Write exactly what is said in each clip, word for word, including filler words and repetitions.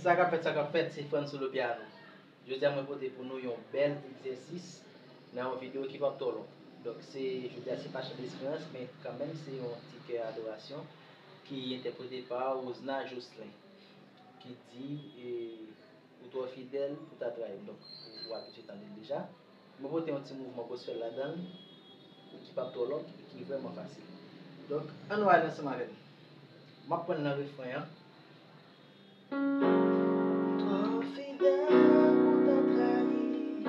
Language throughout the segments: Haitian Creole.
Sa k ap fèt, sa k ap fèt, se Frantz sou le piano. Jodi a, mwen pote pou nou yon bèl egzèsis nan yon videyo ki p ap twò long. Donk, se, jodi a, se pa chan desperans, men kanmenm, se yon ti kè adorasyon ki entèprete pa Rosna Jocelyn, ki di, e, ou twò fidèl pou ta trayi m. Donk, ou, ou abitye tande l deja. Mwen pote yon ti mouvman gospel ladan l, ki p ap twò long, ki vrèman fasil. Donk, ann nou al ansanm avè m. M ap pran l nan refren an. Ou twò fidèl pou ta trayi m.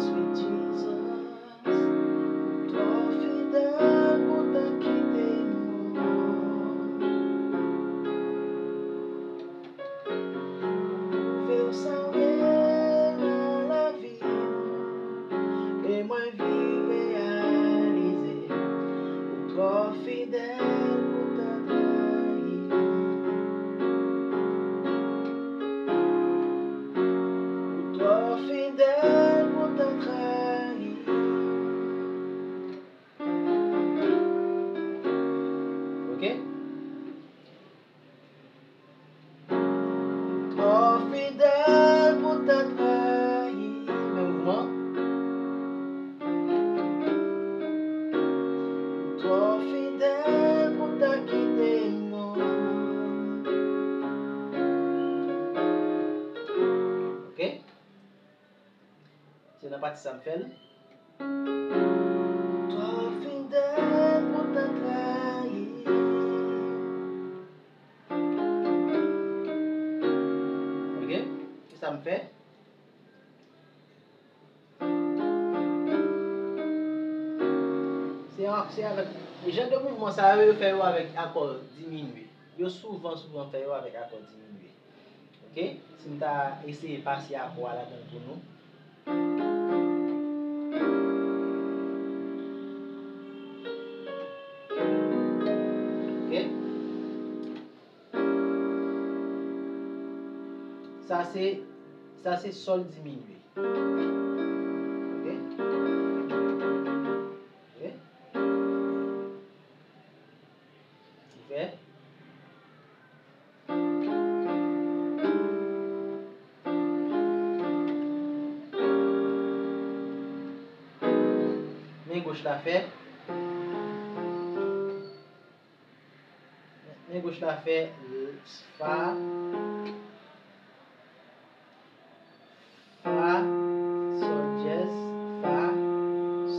Sweet Jesus, ou twò fidèl pou ta kite m. Pwouve w sa w ye nan lavi m, e mwen vin reyalize ou twò fidèl pou ta trayi m. Ou twò fidèl pou ta trayi m. Ok? Twò fidèl pou ta trayi m. Men mouvman. Twò fidèl pou ta kite m. Ok? Se nan pati sa m fè l. Twò fidèl pou ta trayi. Ok? Kisa m fè? Se a-, se avèk jan de mouvman sa yo, yo fè yo avèk akò diminye. Yo souvan, souvan fè yo avèk akò diminye. Ok? Si m ta eseye pase akò a ladan l pou nou. Ok? Sa se, sa se sòl diminye. Ok? Ok? Ou fè? Men goch la fè. Men goch la fè fa, fa, sòl dyèz, fa,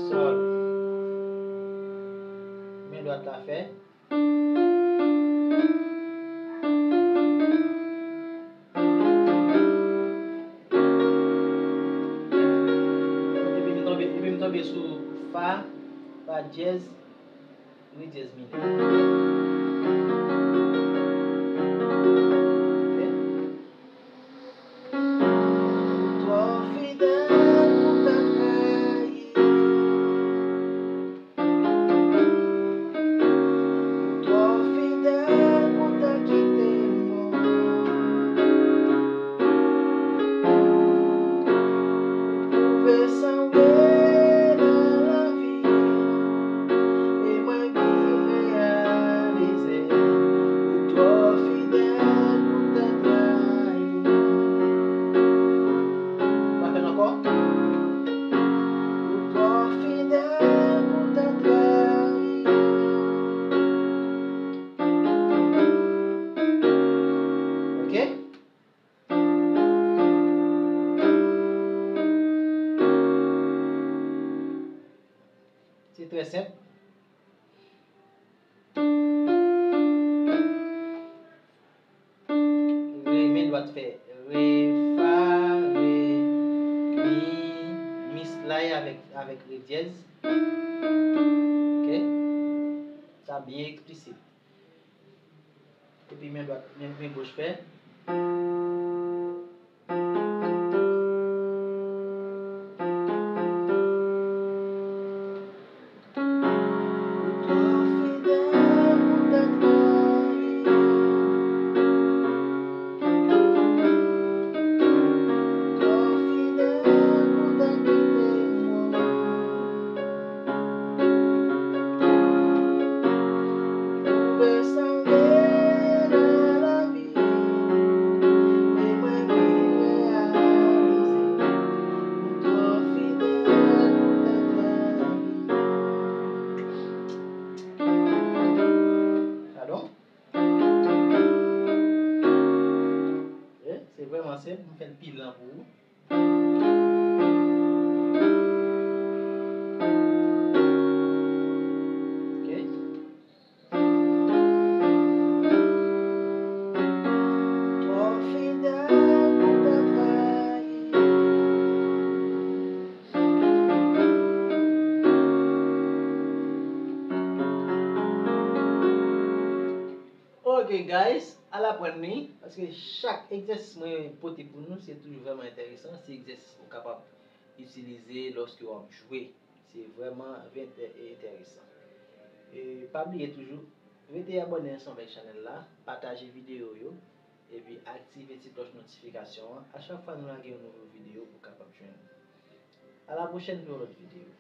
sòl. Men dwat la fè. Epi m tonbe, epi m tonbe sou fa, fa dyèz, re dyèz minè. Ok? Ou twò fidèl pou ta trayi. Ou twò fidèl pou ta kite m. Pwouve sa w ye nan lavi m, e mwen vin reyalize ou twò fidèl pou ta trayi. Pa fè l ankò. Ou twò fidèl pou ta trayi. Ok? Se trè senp. Re, men dwat fè re, fa, re, mi, mi slide avèk, avèk re dyèz. Ok? Sa byen eksplisit. Epi men dwat, men, men goch fè. Ou twò fidèl pou ta trayi. Ou twò fidèl pou ta kite m. Pwouve sa w ye nan lavi M fè l pi lan pou ou. Ok. Twò fidèl pou ta trayi. Ok, guys, al aprann li, paske chak egzèsis mwen pote pou nou, se toujou vrèman enteresan. Se egzèsis ou kapab itilize lòske w ap jwe. Se vrèman enteresan. E pa bliye toujou, rete abòne ansanm avèk chanèl la, pataje videyo yo, epi aktive ti klòch notifikasyon an. A chak fwa nou lage yon nouvo videyo, ou kapab jwenn li. A la pwochèn pou yon lòt videyo.